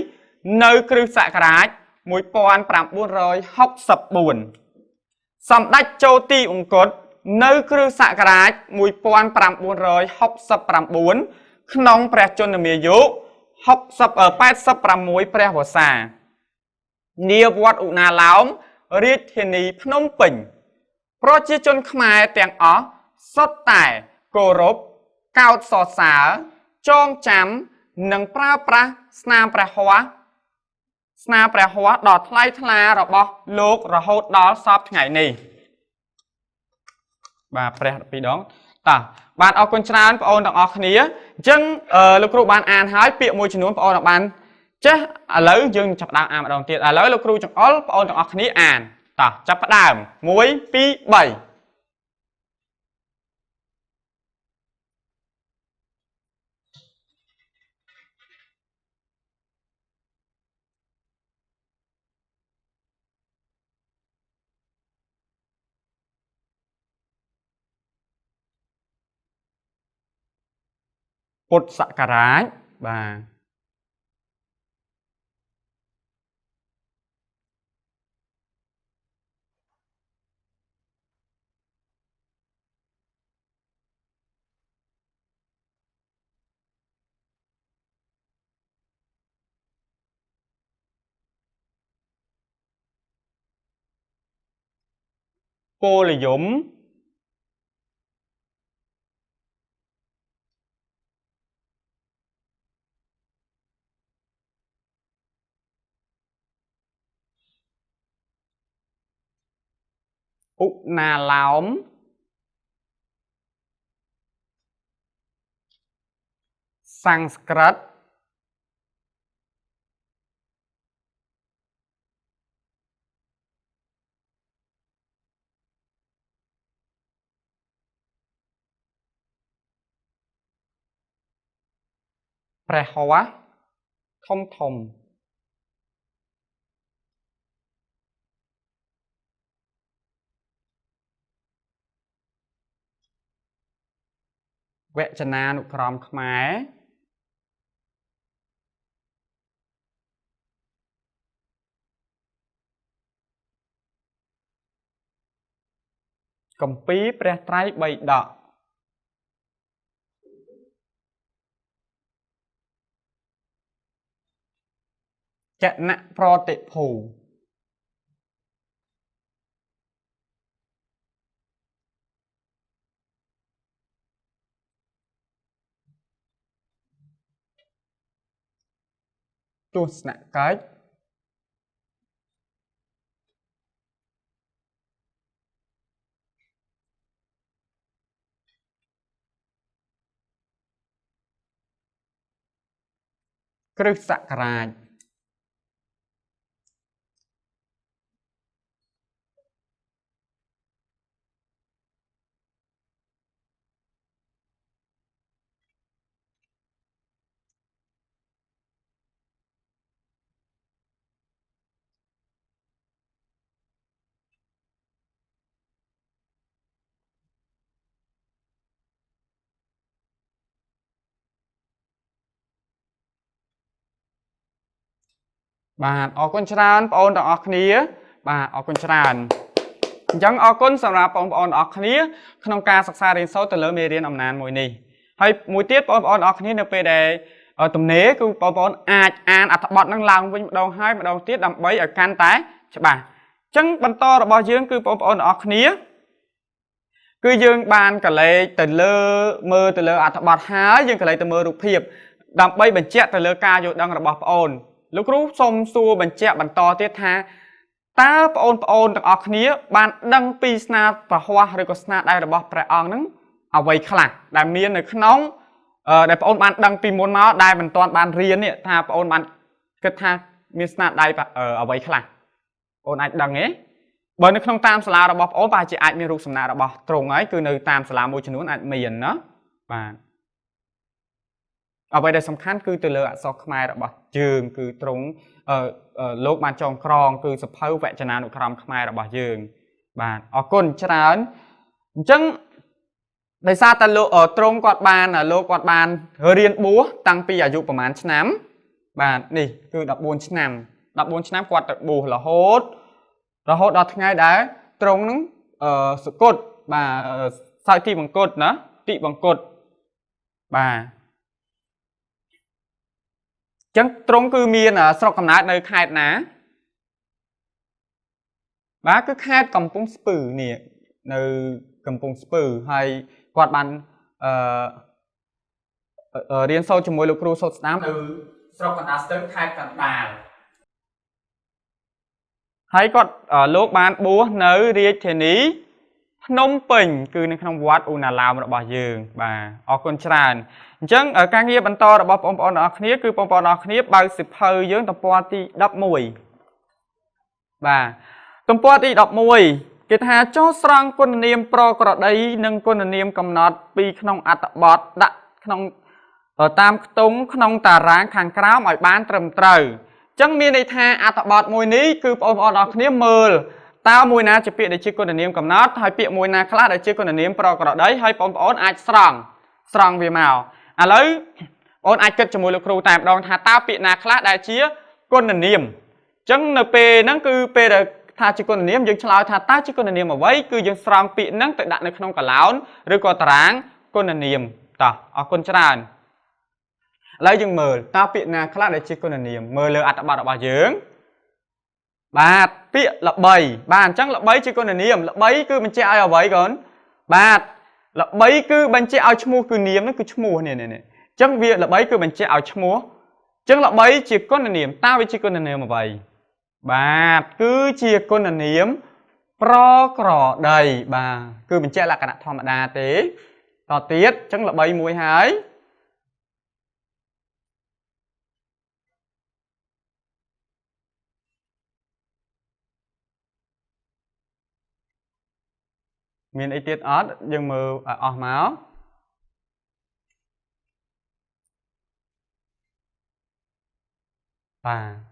1នៅគ្រិស្តសករាជ1964សម្ដេចចូលទីអង្គតនៅគ្រិស្តសករាជ1969ក្នុងព្រះជន្មាយុ86ព្រះវស្សានាវត្តឧណាឡោមរាជធានីភ្នំពេញប្រជាជនខ្មែរទាំងអស់សុទ្ធតែគោរពកោតសរសើរចងចាំនិងប្រើប្រាស់ស្នាមព្រះហស្ថស្នាព្រះហស្ថដ៏ថ្លៃថ្លារបស់លោករហូតដល់សព្វថ្ងៃនេះបាទព្រះ12ដងតោះបាទអរគុណច្រើនបងអូនទាំងអស់គ្នាអញ្ចឹងលោកគ្រូបានអានហើយពាក្យមួយចំនួនបងអូនបានចេះឥឡូវយើងចាប់ផ្ដើមអានម្ដងទៀតឥឡូវលោកគ្រូចង្អុលបងអូនទាំងអស់គ្នាអានតោះចាប់ផ្ដើម1 2 3ពុទ្ធសករាជបាទពលយមឧណាឡោមសំស្ក្រឹតព្រះហស្ថធំធំវចនានុក្រមខ្មែរគម្ពីរព្រះត្រៃបិដកគណៈប្រតិភូទស្សនកិច្ចគ្រិស្តសករាជបាទអរគុណច្រើនបងអូនទាំងអស់គ្នាបាទអរគុណច្រើន អញ្ចឹងអរគុណសម្រាប់បងប្អូនអរគ្នាក្នុងការសិក្សារៀនសូត្រទៅលើមេរៀនអំណានមួយនេះហើយមួយទៀតបងប្អូនអរគ្នានៅពេលដែលទំនេរគឺបងប្អូនអាចអានអត្ថបទហ្នឹងឡើងវិញម្ដងហើយម្ដងទៀតដើម្បីឲ្យកាន់តែច្បាស់អញ្ចឹងបន្តរបស់យើងគឺបងប្អូនអរគ្នាគឺយើងបានកលេចទៅលើមើលទៅលើអត្ថបទហើយយើងកលេចទៅមើលរូបភាពដើម្បីបញ្ជាក់ទៅលើការយល់ដឹងរបស់ប្អូនលោកគ្រូសូមសួរបញ្ជាក់បន្តទៀតថាតើប្អូនប្អូនទាំងអស់គ្នាបានដឹងពីស្នាព្រះហស្ថឬក៏ស្នាដៃរបស់ព្រះអង្គហ្នឹងអ្វីខ្លះដែលមាននៅក្នុងដែលប្អូនបានដឹងពីមុនមកដែលមិនទាន់បានរៀននេះថាប្អូនបានគិតថាមានស្នាដៃអ្វីខ្លះប្អូនអាចដឹងទេបើនៅក្នុងតាមសាលារបស់ប្អូនប្រហែលជាអាចមានរូបសំណាករបស់ទ្រង់ហើយគឺនៅតាមសាលាមួយចំនួនអាចមានណាបាទអ្វីដែលសំខាន់គឺទៅលើអក្សរខ្មែររបស់យើងគឺទ្រង់លោកបានចងក្រងគឺសភៅវចនានុក្រមខ្មែររបស់យើងបាទអរគុណច្រើនអញ្ចឹងដោយសារតែលោកទ្រង់គាត់បានលោកគាត់បានរៀនបួសតាំងពីអាយុប្រហែលឆ្នាំបាទនេះគឺ14ឆ្នាំ14ឆ្នាំគាត់ទៅបួសរហូតដល់ថ្ងៃដែលទ្រង់នឹងសុគតបាទសោយទីបង្គត់ណាទីបង្គត់បាទចឹងទ្រង់គឺមានស្រុកកំណើតនៅខេត្តណាបាទគឺខេត្តកំពង់ស្ពឺនេះនៅកំពង់ស្ពឺហើយគាត់បានអឺរៀនសូត្រជាមួយលោកគ្រូសូត្រស្ដាំនៅស្រុកកណ្ដាលស្ទឹងខេត្តកណ្ដាលហើយគាត់លោកបានបួសនៅរាជធានីភ្នំពេញគឺនៅក្នុងវត្តឧណាឡោមរបស់យើងបាទអរគុណច្រើនអញ្ចឹងការងារបន្តរបស់បងប្អូនទាំងអស់គ្នាគឺបងប្អូនទាំងអស់គ្នាបើកសៀវភៅយើងទំព័រទី11បាទទំព័រទី11គេថាចុះស្រង់គុណនាមប្រក្រតីនិងគុណនាមកំណត់ពីក្នុងអត្ថបទដាក់ក្នុងតាមខ្ទង់ក្នុងតារាងខាងក្រោមឲ្យបានត្រឹមត្រូវអញ្ចឹងមានន័យថាអត្ថបទមួយនេះគឺបងប្អូនទាំងអស់គ្នាមើលតើមួយណាជាពាក្យដែលជាគុណនាមកំណត់ហើយពាក្យមួយណាខ្លះដែលជាគុណនាមប្រក្រតីហើយបងប្អូនអាចស្រង់វាមកឥឡូវបងអាចគិតជាមួយលោកគ្រូតែម្ដងថាតើពាក្យណាខ្លះដែលជាគុណនាមអញ្ចឹងនៅពេលហ្នឹងគឺពេលដែលថាជាគុណនាមយើងឆ្លើយថាតើជាគុណនាមអ្វីគឺយើងស្រង់ពាក្យហ្នឹងទៅដាក់នៅក្នុងកឡោនឬក៏តារាងគុណនាមតោះអរគុណច្រើនឥឡូវយើងមើលតើពាក្យណាខ្លះដែលជាគុណនាមមើលលើអត្ថបទរបស់យើងបាទពាក្យល្បីបាទអញ្ចឹងល្បីជាគុណនាមល្បីគឺបញ្ជាក់ឲ្យអ្វីកូនបាទល្បីគឺបញ្ជាក់ឲ្យឈ្មោះគឺនាមហ្នឹងគឺឈ្មោះនេះនេះអញ្ចឹងវាល្បីគឺបញ្ជាក់ឲ្យឈ្មោះអញ្ចឹងល្បីជាគុណនាមតើវាជាគុណនាមអ្វីបាទគឺជាគុណនាមប្រក្រតីបាទគឺបញ្ជាក់លក្ខណៈធម្មតាទេតទៀតអញ្ចឹងល្បីមួយហើយមានអីទៀតអត់យើងមើលអស់មកបាទ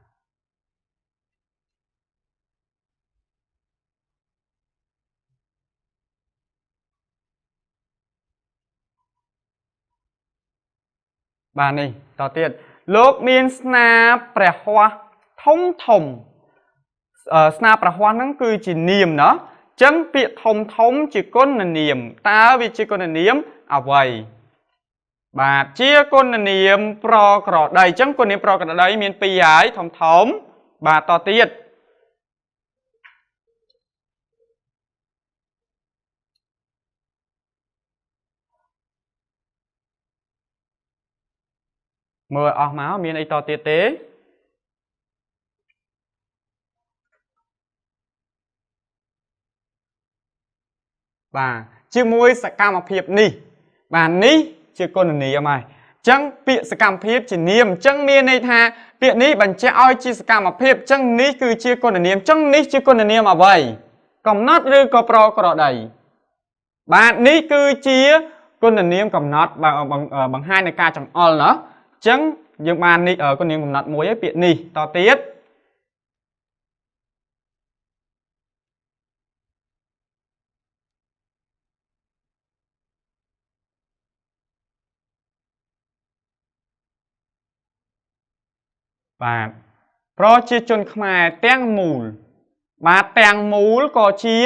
បាទនេះតទៀតលោកមានស្នាព្រះហស្ថធំធំស្នាព្រះហស្ថហ្នឹងគឺជានាមណាចឹងពាក្យធំធំជាគុណនាមតើវាជាគុណនាមអ្វីបាទជាគុណនាមប្រក្រតីអញ្ចឹងគុណនាមប្រក្រតីមានពីរហើយធំធំបាទតទៀតមើលអស់មកមានអីតទៀតទេបាទជាមួយសកម្មភាពនេះបាទនេះជាគុណនាមហើយអញ្ចឹងពាក្យសកម្មភាពជានាមអញ្ចឹងមានន័យថាពាក្យនេះបញ្ជាក់ឲ្យជាសកម្មភាពអញ្ចឹងនេះគឺជាគុណនាមអញ្ចឹងនេះជាគុណនាមអ្វីកំណត់ឬក៏ប្រក្រតីបាទនេះគឺជាគុណនាមកំណត់បង្ហាញในការចង្អុលណាអញ្ចឹងយើងបាននេះគុណនាមកំណត់មួយហើយពាក្យនេះតទៀតបាទប្រជាជនខ្មែរទាំងមូលបាទទាំងមូលក៏ជា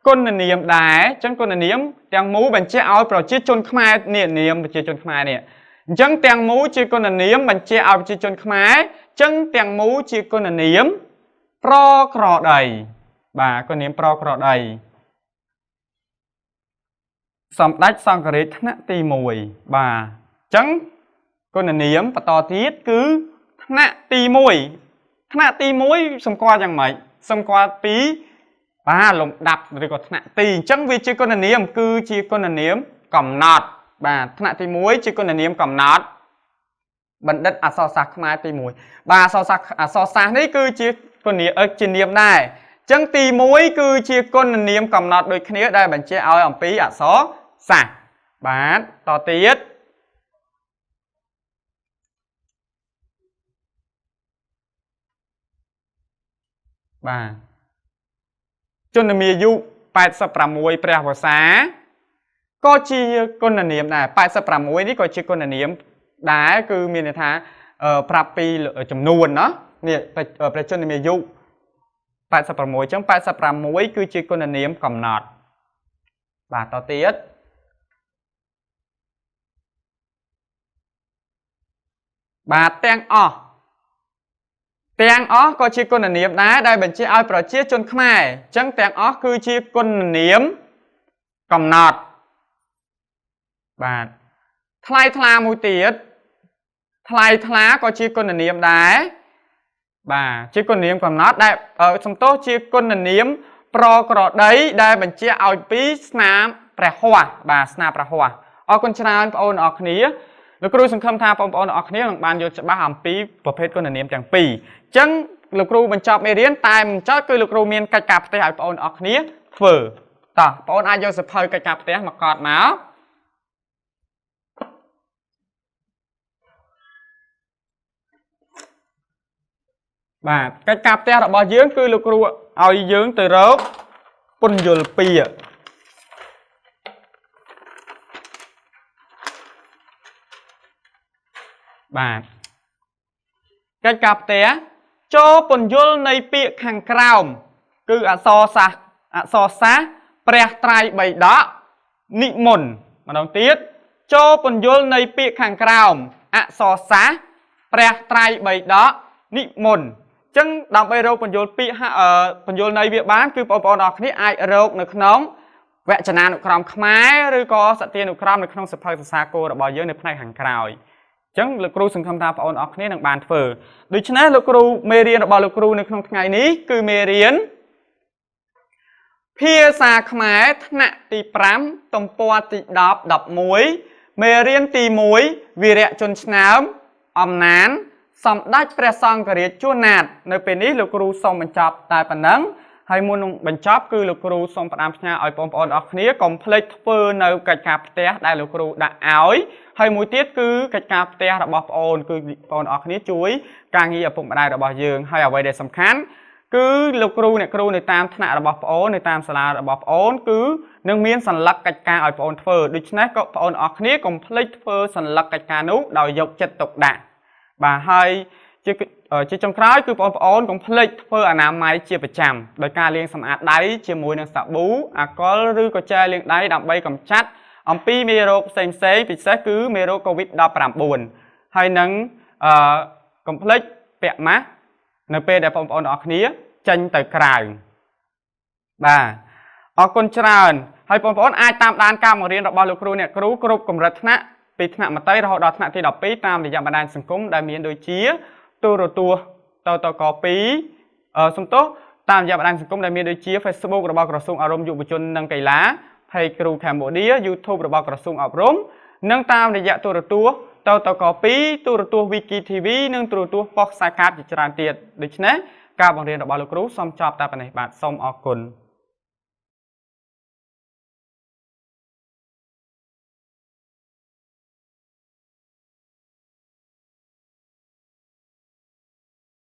គុណនាមដែរអញ្ចឹងគុណនាមទាំងមូលបញ្ជាក់ឲ្យប្រជាជនខ្មែរនេះនាមប្រជាជនខ្មែរនេះអញ្ចឹងទាំងមូលជាគុណនាមបញ្ជាក់ឲ្យប្រជាជនខ្មែរអញ្ចឹងទាំងមូលជាគុណនាមប្រក្រតីបាទគុណនាមប្រក្រតីសម្ដេចសង្ឃរាជថ្នាក់ទី1បាទអញ្ចឹងគុណនាមបន្តទៀតគឺថ្នាក់ទី1ថ្នាក់ទី1សម្គាល់យ៉ាងម៉េចសម្គាល់ពីបាទលំដាប់ឬក៏ថ្នាក់ទីអញ្ចឹងវាជាគុណនាមគឺជាគុណនាមកំណត់បាទថ្នាក់ទី1ជាគុណនាមកំណត់បណ្ឌិតអក្សរសាស្ត្រខ្មែរទី1បាទអក្សរសាស្ត្រអក្សរសាស្ត្រនេះគឺជាគុណនាមជានាមដែរអញ្ចឹងទី1គឺជាគុណនាមកំណត់ដូចគ្នាដែលបញ្ជាក់ឲ្យអំពីអក្សរសាស្ត្របាទតទៀតបាទជនមាយុ86ព្រះវស្សាក៏ជាគុណនាមដែរ86នេះក៏ជាគុណនាមដែរគឺមានន័យថាប្រាប់ពីចំនួនណានេះព្រះជន្មាយុ86អញ្ចឹង86គឺជាគុណនាមកំណត់បាទតទៀតបាទទាំងអស់ទាំងអស់ក៏ជាគុណនាមដែរដែលបញ្ជាក់ឲ្យប្រជាជនខ្មែរអញ្ចឹងទាំងអស់គឺជាគុណនាមកំណត់បាទថ្លៃថ្លាមួយទៀតថ្លៃថ្លាក៏ជាគុណនាមដែរបាទជាគុណនាមកំណត់ដែលសំទោសជាគុណនាមប្រក្រតីដែលបញ្ជាក់ឲ្យពីស្នាមព្រះហស្ថបាទស្នាមព្រះហស្ថអរគុណច្រើនបងប្អូនអរគ្នាលោកគ្រូសង្ឃឹមថាបងប្អូនអរគ្នានឹងបានយល់ច្បាស់អំពីប្រភេទគុណនាមទាំងពីរអញ្ចឹងលោកគ្រូបញ្ចប់មេរៀនតែមិនចប់គឺលោកគ្រូមានកិច្ចការផ្ទះឲ្យបងប្អូនអរគ្នាធ្វើតោះបងប្អូនអាចយកសៀវភៅកិច្ចការផ្ទះមកកត់មកបាទកិច្ចការផ្ទះរបស់យើងគឺលោកគ្រូឲ្យយើងទៅរកពន្យល់ពាក្យបាទកិច្ចការផ្ទះចូលពន្យល់នៃពាក្យខាងក្រោមគឺអក្សរសាស្ត្រអក្សរសាស្ត្រព្រះត្រៃបិដកនិមន្តម្ដងទៀតចូលពន្យល់នៃពាក្យខាងក្រោមអក្សរសាស្ត្រព្រះត្រៃបិដកនិមន្តអញ្ចឹងដើម្បីរកពន្យល់ពាក្យពន្យល់នៃវាបានគឺបងប្អូនអរគ្នាអាចរកនៅក្នុងវចនានុក្រមខ្មែរឬក៏សទានុក្រមនៅក្នុងសៀវភៅសរសើរគោរបស់យើងនៅផ្នែកខាងក្រោយអញ្ចឹងលោកគ្រូសង្ឃឹមថាបងប្អូនអរគ្នានឹងបានធ្វើដូច្នេះលោកគ្រូមេរៀនរបស់លោកគ្រូនៅក្នុងថ្ងៃនេះគឺមេរៀនភាសាខ្មែរថ្នាក់ទី5ទំព័រទី10 11មេរៀនទី1វីរៈជនឆ្នើមអំណានសម្ដេចព្រះសង្ឃរាជជួនណាតនៅពេលនេះលោកគ្រូសូមបញ្ចប់តែប៉ុណ្ណឹងហើយមុននឹងបញ្ចប់គឺលោកគ្រូសូមផ្ដាំផ្ញើឲ្យបងប្អូនអរគ្នាកុំភ្លេចធ្វើនៅកិច្ចការផ្ទះដែលលោកគ្រូដាក់ឲ្យហើយមួយទៀតគឺកិច្ចការផ្ទះរបស់បងប្អូនគឺបងប្អូនអរគ្នាជួយការងារឪពុកម្ដាយរបស់យើងហើយអ្វីដែលសំខាន់គឺលោកគ្រូអ្នកគ្រូនៅតាមថ្នាក់របស់ប្អូននៅតាមសាលារបស់ប្អូនគឺនឹងមានសន្លឹកកិច្ចការឲ្យប្អូនធ្វើដូច្នេះក៏ប្អូនអរគ្នាកុំភ្លេចធ្វើសន្លឹកកិច្ចការនោះដោយយកចិត្តទុកដាក់បាទហើយជាចុងក្រោយគឺបងប្អូនកុំភ្លេចធ្វើអនាម័យជាប្រចាំដោយការលាងសម្អាតដៃជាមួយនឹងសាប៊ូអាល់កុលឬក៏ចែលាងដៃដើម្បីកម្ចាត់អំពីមេរោគផ្សេងៗពិសេសគឺមេរោគ COVID-19 ហើយនឹងអឺកុំភ្លេចពាក់ម៉ាស់នៅពេលដែលបងប្អូនអរគ្នាចេញទៅក្រៅបាទអរគុណច្រើនហើយបងប្អូនអាចតាមដានការបង្រៀនរបស់លោកគ្រូអ្នកគ្រូគ្រប់កម្រិតថ្នាក់ពីថ្នាក់មត្តេយ្យរហូតដល់ថ្នាក់ទី12តាមរយៈបណ្ដាញសង្គមដែលមានដូចជាទូរទស្សន៍តតក2សំទោសតាមរយៈបណ្ដាញសង្គមដែលមានដូចជា Facebook របស់ក្រសួងអប់រំយុវជននិងកីឡា Page គ្រូ Cambodia YouTube របស់ក្រសួងអប់រំនិងតាមរយៈទូរទស្សន៍តតក2ទូរទស្សន៍ Wiki TV និងទូរទស្សន៍ប៉ុស្តិ៍ខ្សែកាបជាច្រើនទៀតដូច្នេះការបង្រៀនរបស់លោកគ្រូសូមចប់តែប៉ុណ្ណេះបាទសូមអរគុណ។